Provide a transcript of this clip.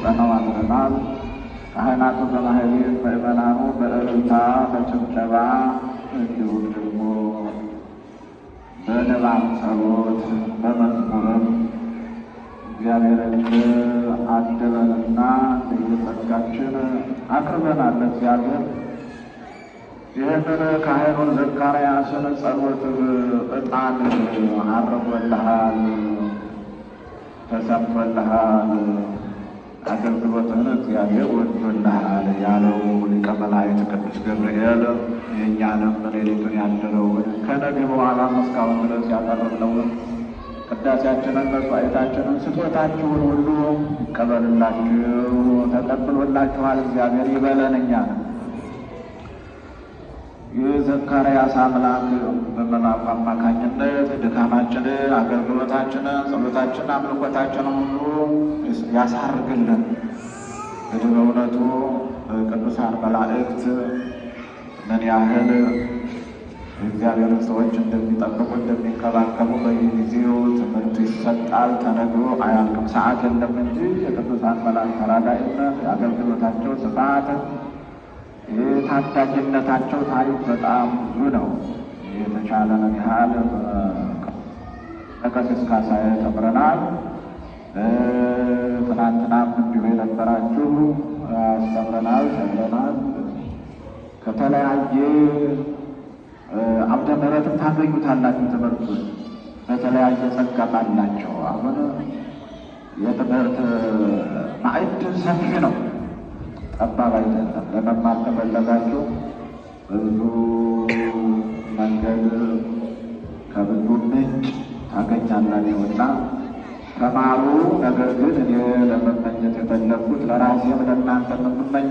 አድምጠነው አድረናል። ካህናቱ በማህሌት፣ ምዕመናኑ በእልልታ በጭብጨባ እንዲሁም ደግሞ በንባብ ጸሎት በመዝሙርም እግዚአብሔርን አድበንና እንደየጸጋችን አቅርበናል። እግዚአብሔር ይህንን ካህኑን ዘካርያስን ጸሎት ዕጣን አርጎልሃል፣ ተሰምቶልሃል፣ አገልግሎትህን እግዚአብሔር ወዶልሃል ያለው ሊቀ መላእክት ቅዱስ ገብርኤል የእኛንም ሌሊቱን ያደረውን ከነገ በኋላም እስካሁን ድረስ ያቀረብነውን ቅዳሴያችንን፣ መስዋዕታችንን፣ ስጦታችሁን ሁሉ ይቀበልላችሁ፣ ተቀብሎላችኋል እግዚአብሔር ይበለን። እኛን የዘካርያስ አምላክ በመልአኩ አማካኝነት ድካማችንን፣ አገልግሎታችንን፣ ጸሎታችንን፣ አምልኮታችንን ሁሉ ያሳርግልን። እንግዲህ በእውነቱ ቅዱሳን መላእክት ምን ያህል የእግዚአብሔርን ሰዎች እንደሚጠብቁ እንደሚንከባከቡ በየጊዜው ትምህርት ይሰጣል፣ ተነግሮ አያልቅም። ሰዓት የለም እንጂ የቅዱሳን መላእክት ተራዳኢነት፣ የአገልግሎታቸው ስፋት፣ የታዳጊነታቸው ታሪክ በጣም ብዙ ነው። የተቻለንን ያህል ከቀሲስ ካሳዬ ተምረናል። ትናንትናም እንዲሁ የነበራችሁ አስተምረናል፣ ተምረናል። ከተለያየ አውደ ምሕረትም ታገኙታላችሁ ትምህርቱን በተለያየ ጸጋ ባላቸው። አሁን የትምህርት ማዕድ ሰፊ ነው፣ ጠባብ አይደለም። ለመማር ከፈለጋችሁ በብዙ መንገድ ከብዙ ምንጭ ታገኛላችሁና ተማሩ። ነገር ግን እኔ ለመመኘት የፈለግኩት ለራሴም ለእናንተ የምመኝ